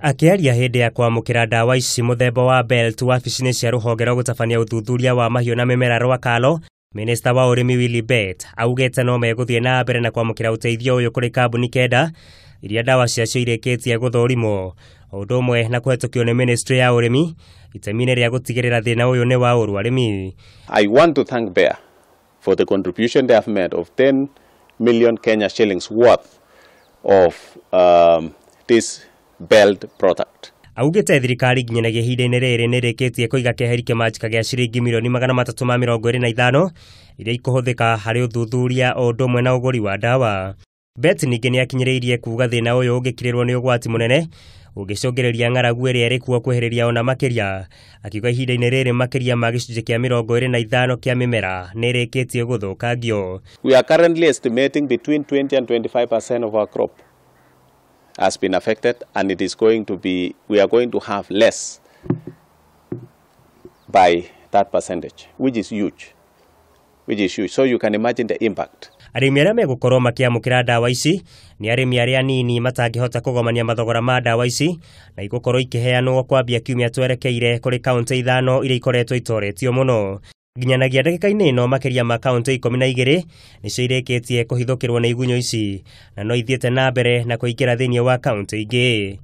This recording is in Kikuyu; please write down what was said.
Akĩaria hĩndĩ ya kwamũkĩra ndawa ici mũthemba wa Belt wabici-inĩ cia rũhonge rwa gũtabania ũthuthuria wa mahiũ na mĩmera rwa Kalo, Minista wa ũrĩmi Willy Bett augĩte no megũthiĩ na mbere na kwamũkĩra ũteithio ũyũ kũrĩ kambuni 9 iria ndawa ciacio irĩkĩtie gũthũrimwo, o ũndũ ũmwe na kũhetũkio nĩ ministry ya ũrĩmi itemi-inĩ rĩa gũtigĩrĩra thĩna ũyũ nĩ wa ũru arĩmi. I want to thank Bayer for the contribution they have made of 10 million Kenya shillings worth of this Belt product. Augĩte thirikari nginyanagia ihinda-inĩ rĩrĩ nĩ ĩrĩkĩtie kũiga keheri kĩmanjĩka gĩa ciringi mirioni 325 iria ikũhũthĩka harĩ ũthuthuria o ũndũ ũmwe na ũgũri wa ndawa. Bett ningĩ nĩ akinyĩrĩirie kuga thĩna ũyũ ũngĩkirĩrwo nĩ ũgwati mũnene ũngĩcũngĩrĩria ng'aragu ĩrĩa ĩrĩ kuo kwĩhĩrĩria ona makĩria, akiuga ihinda-inĩ rĩrĩ makĩria ma gĩcunjĩ kĩa 25 kĩa mĩmera nĩ ĩrĩkĩtie gũthũkangio. We are currently estimating between 20 and 25% of our crop has been affected, and it is going to be, we are going to have less by that percentage, which is huge, which is huge. So you can imagine the impact. Arĩmi arĩa megũkorwo makĩamũkĩra ndawa ici nĩ arĩmi arĩa anini matangĩhota kũgomania mathogora ma ndawa ici, na igũkorwo ikĩheanwo kwambia kiumia twerekeire kũrĩ kaũntĩ 5 iria ikoretwo itoretio mũno. Nginyanagia ndagĩka-inĩ ĩno makĩria ma kaũntĩ 12 nĩcio irĩkĩtie kũhithũkĩrwo nĩ igunyũ ici, na no ithiĩte na mbere na kũingĩra thĩinĩ wa kaũntĩ ingĩ.